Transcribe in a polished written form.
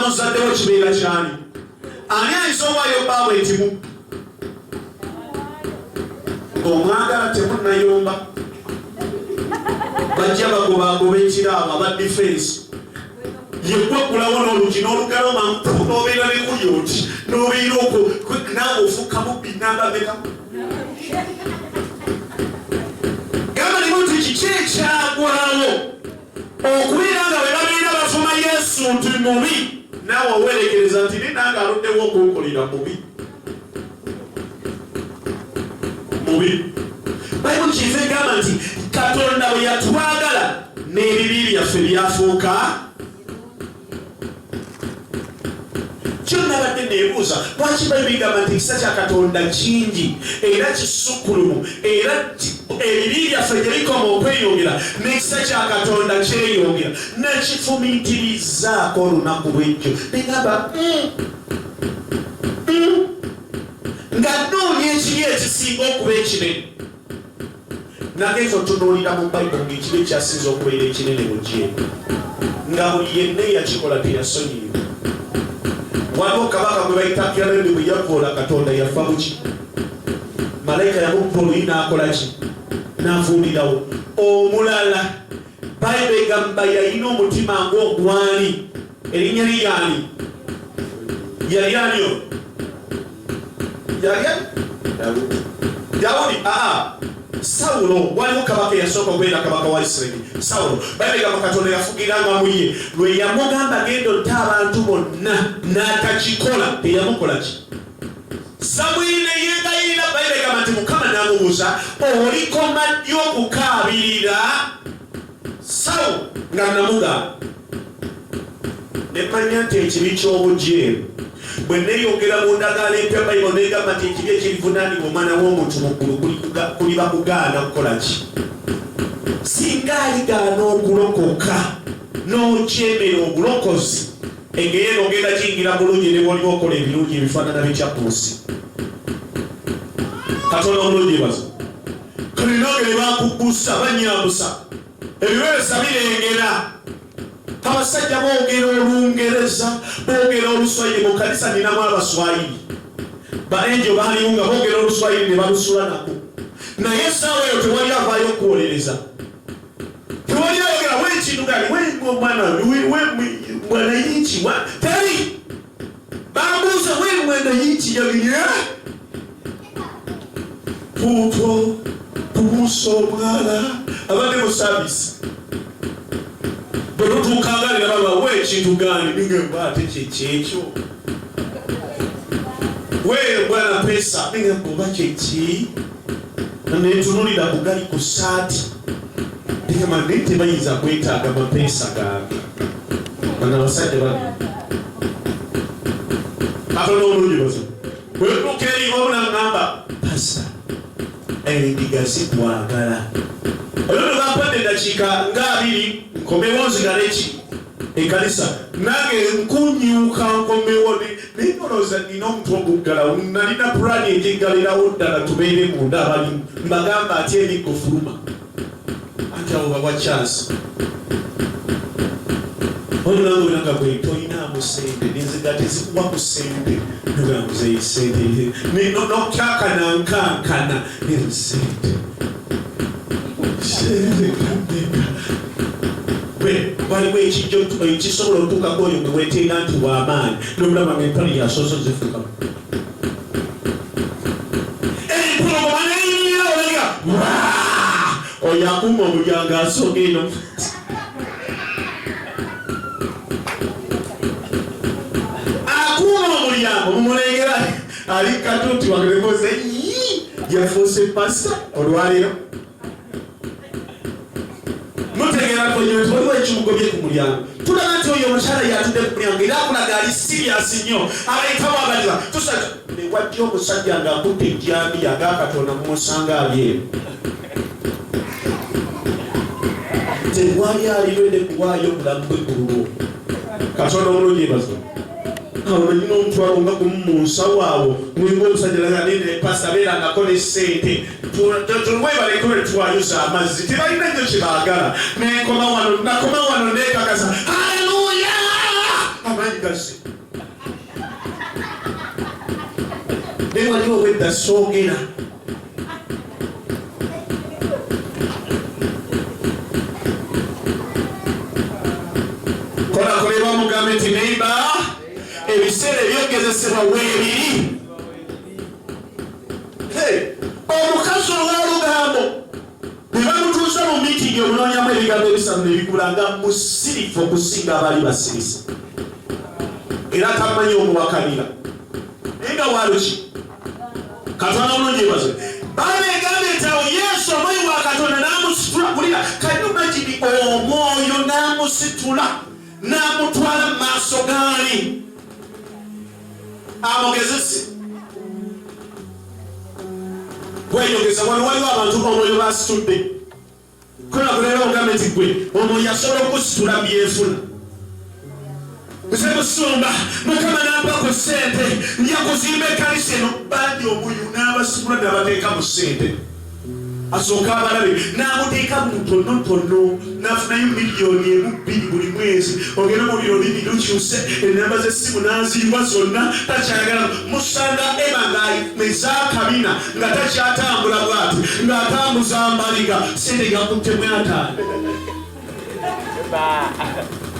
muzadde wo kibeera kyani? Ani ayinza owaayo bbaawe etimu omwagala temunnayomba? Bajja bagobagoba ekiraabo aba difensi yegwaggulawo n'olugi n'olugalawo mangu n'obeera ne kuli oti n'obeera okwo naawe ofuuka mubbi namba meka? Gamba limu nti kiki ekyagwawo okubeera nga bwe babeera bavuma Yesu nti mubi, naawe owerekereza nti ne nange aluddewo okunkolera mubi mubi. Bayibuli kiva egamba nti Katonda bwe yatwagala n'ebibi byaffe byafuuka. Kyo nabadde neebuuza lwaki Bayibuli egamba nti ekisa kya Katonda kingi era kisukkulumu, era ebibi byaffe gye bikoma okweyongera n'ekisa kya Katonda kyeyongera. Nakifumiitirizaako olunaku lw'ejjo ne ŋŋamba, nga nnoonya ekibi ekisinga okuba ekinene. Nagenza otunuulira mu Bayibuli ng'ekibi ekyasinze okubeera ekinene mu gye, nga buli yenna eyakikola teyasonyiyibwa. Waliwo kabaka gwe bayita Kereni, bwe yavvoola Katonda yafa buki? Malayika yamukuba oluyi n'akola ki? N'avuulirawo. Omulala Bayibuli egamba yalina omutima ng'ogwani? Erinnya lye yaani? Yali ani oyo? Yali Dawudi? Aa, Sawulo. Waliwo kabaka eyasooka okubeera kabaka wa Isirayiri, Sawulo. Bayibuli egamba Katonda yafugiranga mu ye. Lwe yamugamba genda otte abantu bonna n'atakikola, teyamukola ki? Samwiri ne yeegayirira. Bayibuli egamba nti Mukama n'amubuuza, olikoma ddi okukaabirira Sawulo nga namugaana? Ne mmanya nti ekibi ky'obujeemu, bwe neeyongera mu ndagaano empya, Bayibuli n'egamba nti ekibi ekirivunaanibwa omwana w'omuntu mu ggulu kuliba kugaana kukola ki? Singa aligaana okulokoka n'ojeemera obulokozi, egeyeena ogenda kiyingira bulungi ne bw'oliba okola ebirungi ebifaanana bitya ku nsi. Katonda omulungi baza kale nange ne bakuggusa banyambusa ebiweesa birengera. Abasajja boogera Olungereza, boogera Oluswayiri. Mu kanisa ninamu Abaswayiri, baenjo baaliwo nga boogera Oluswayiri ne balusula nako, naye essaawa eyo tewali avaayo okuwolereza, tewali ayogera wekintu gani wemwana mwana yinki teri bambuuza we mwana yinki yagire puutwo kubuusa omwala abadde mu saavisi. Bwe tutuukanga ne baba we ekintu gani ningamba ate kyekyekyo we bwana pesa ningamba oba kyeki nentunulira kugali ku saati ningamba naye tebayinza kwetaaga mapeesa gange bano abasajja babiri. Katonda omulungi bazo bwetuuka eri wabula ngamba, "Pasita, endiga zikwagala." Oyo no bampadde eddakiika nga 20 nkomewo nzigale ki ekkanisa, nange nkunyuuka nkomewo. Naye nolowooza nina omutwe oguggalawo, nalina pulaani egiggalirawo ddala tubeere munda abalimu mbagamba ati emiggo fuluma, anti awo bawa chance. Olunange olanga gwe tolinaamu sente nenziga tezikuwa ku sente nugambuzeyi sente nokyakana nkankana sente sente kameka gwe waliwo ekijjo ekisobola otuukako oyo gwe wetenga nti wamaanyi nomulaba nga empale yasoose zifuka empologoma neyimirira olega oyo akuuma omulyango asonga eno. Akuuma omulyango mumulengera ali katuuti wagerekoze yafuuse pasa olwaleero. Mutegeera konyo nti waliwo ekimugobye ku mulyango. Tulaba nti oyo omukyala yatudde ku mulyango era akulaga ali serious nnyo, abayitawo abaliba tusa ne wajja omusajja ng'akutte ejjambiya ga Katonda mumusanga ali eno. Tewali alirwede kuwaayo bulamu bwe ku lulwo. Katonda omulungi ebaza awo nanyina omutwalo nga gumu mu nsawo awo mulimu omusajja laga nene pasa beerangako ne ssente tulwebaleko ne twayuza amazzi tebalina nnyo kye baagala. Nenkoma wano, nakoma wano nekakasa, haleluya, amaanyi. Amaanyi gazze. Naye waliwo obwedda soogera. Kola kuleba omugambe nti neiba ebiseera ebyogezesebwa weebiri. Omukazi ow'olugambo bwe bamutuusa mu miitingi omunoonyamu ebigambo ebisatu ne bikula nga musirifu okusinga abaali basirise era tamanyi omuwakanira naye nga waluki Katonda omulungi yebaze. Bayibuli egambye nti awo Yesu omwoyo wa Katonda n'amusitula kulira kanyumagini omwoyo n'amusitula n'amutwala mu maaso gaali amugezese kweyogeza. Wano waliwo abantu omwoyo basitudde Kola kulera ogambe nti gwe omwoyo asobola okusitula mu byenfuna. Nze musumba Mukama nampa ku ssente nja kuzimba ekkanisa eno. Bangi omwoyo n'abasitula n'abateeka mu ssente asooke abalabe n'amuteeka mu ntonotono n'afunayo miliyoni 1 2 buli mwezi ogenda mu biro bibi lukyuse ennamba z'essimu n'aziyiwa zonna takyayagala musanga eba ng'ameze akabina nga takyatambula bwati ng'atambuza mbaliga sente gakuttemu 50.